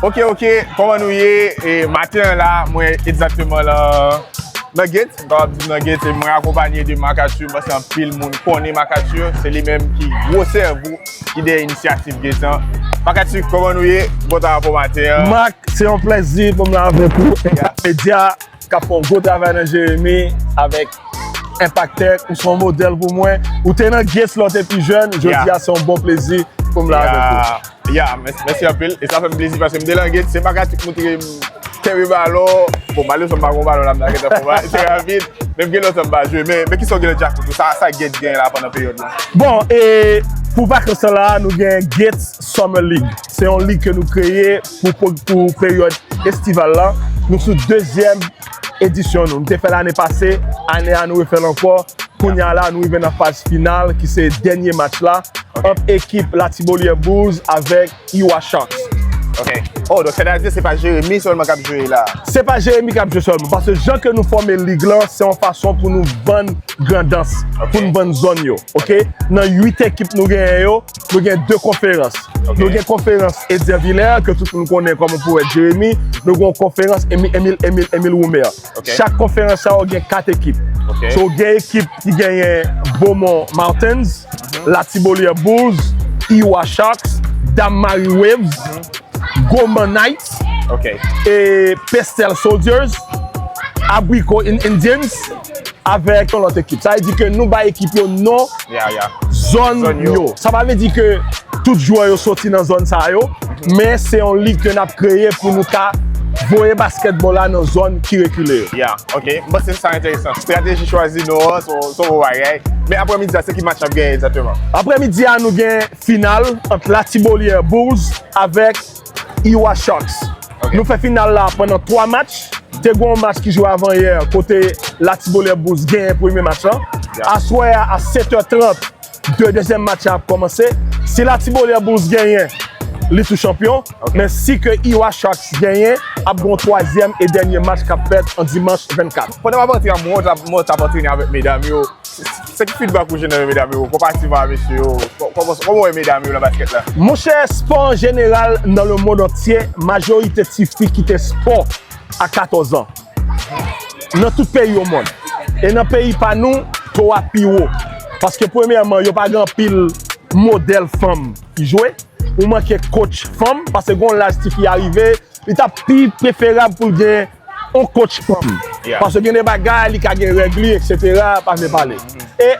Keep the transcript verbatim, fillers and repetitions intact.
Ok, ok, kòman nou ye? E maten an la, mwen egzakteman lan, nan Gates, m kapab di nan Gates, e mwen akonpanye de Marc Arthur, m panse anpil moun konnen Marc Arthur, se li menm ki gwo sèvo, ki dèyè inisyativ Gates lan. Marc Arthur, kòman nou ye? Bon travay pou maten an. Marc, se yon plèzi pou m la avèk ou. Yeah. Medya k ap fè yon gwo travay nan Jeremi avèk Enpaktè, ou se yon modèl pou mwen. Ou te nan Gates lè w te pi jèn, jodi a se yon bon plezi pou m la avèk ou. Ya, mèsi, mèsi anpil. E sa fè m plezi paske m te nan Gates, se Marc Arthur ki montre m kenbe balon. Bon, malerezman m pa gon balon la, m ta gentan fè yon bagay trè rapid. Men m gen lontan m pa jwe. Men, men kisa w gen nan djakout ou? Sa, sa Gates gen la pandan peryòd la? Bon, e pou vakans lan la, nou gen Gates Summer League. Se yon lig ke nou kreye pou, pou, pou peryòd estival la. Nou sou dezyèm edisyon nou. Nou te fè l ane pase, ane a nou refè l ankò. Kounye a la, nou rive nan faz final, ki se dènye match la, ant ekip Latibolière Bulls avèk Iwa Sharks. Ok. Oh, donk, sètadi se pa Jeremi sèlman k ap jwe la? Se pa Jeremi k ap jwe sèlman, paske jan ke nou fòme lig lan, se yon fason pou nou vann Grandans, pou n vann zòn yo, ok? Nan uit ekip nou genyen yo, nou gen de konferans. Nou gen konferans Edzer Villers, ke tout moun konnen kòm powèt Jeremi. Nou gen yon konferans Emile, Emile, Emile, Emile Roumer. Chak konferans sa yo gen kat ekip. So, gen ekip ki genyen Beaumont Mountains, Latibolière Bulls, Iwa Sharks, Dam Mari Waves, Goman Knights, e Pestel Soldiers, Abricot In-, Indians, avèk yon lòt ekip. Sa vle di ke nou bay ekip yo non zòn yo. Sa pa vle di ke tout jwè yo soti nan zòn sa yo, men se yon lig ke n ap kreye pou nou ka voye baskètbòl la nan zòn ki rekile yo. Ya, ok. M panse sa enteresan. Estrateji chwazi non an, se yon, se yon bon bagay. Men aprèmidi a, se ki match n ap genyen egzakteman? Aprèmidi a, nou gen final ant Latibolière Bulls avèk Iwa Sharks. Nou fè final la pandan twa match. Te gen yon match ki jwe avan yè, kote Latibolière Bulls genyen premye match lan. Aswè a, a sèt è trant, de dezyèm match la ap kòmanse. Si Latibolière Bulls genyen, li tou chanpyon. Men si ke Iwa Sharks genyen, ap gen yon twazyèm e dènye match k ap fèt an dimanch vennkat. Pandan w ap antre a, mwen t ap, mwen t ap antrene avèk medam yo. Se ki feedback ou jwenn nan men medam yo, konparativman a mesye yo? Kò-, kòman, kòman w wè medam yo nan baskèt la? Monchè, spò an jeneral nan lemonn antye, majorite tifi kite spò a katòz an. Nan tout peyi omonn. E nan peyi pa nou, to a pi wo. Paske premyèman, yo pa gen anpil modèl fanm ki jwe. Ou manke coach fanm, paske gon laj tifi a rive, li t ap pi preferab pou l gen yon coach fanm. Paske gen de bagay, li ka gen règ li, etsetera, pa vle pale. E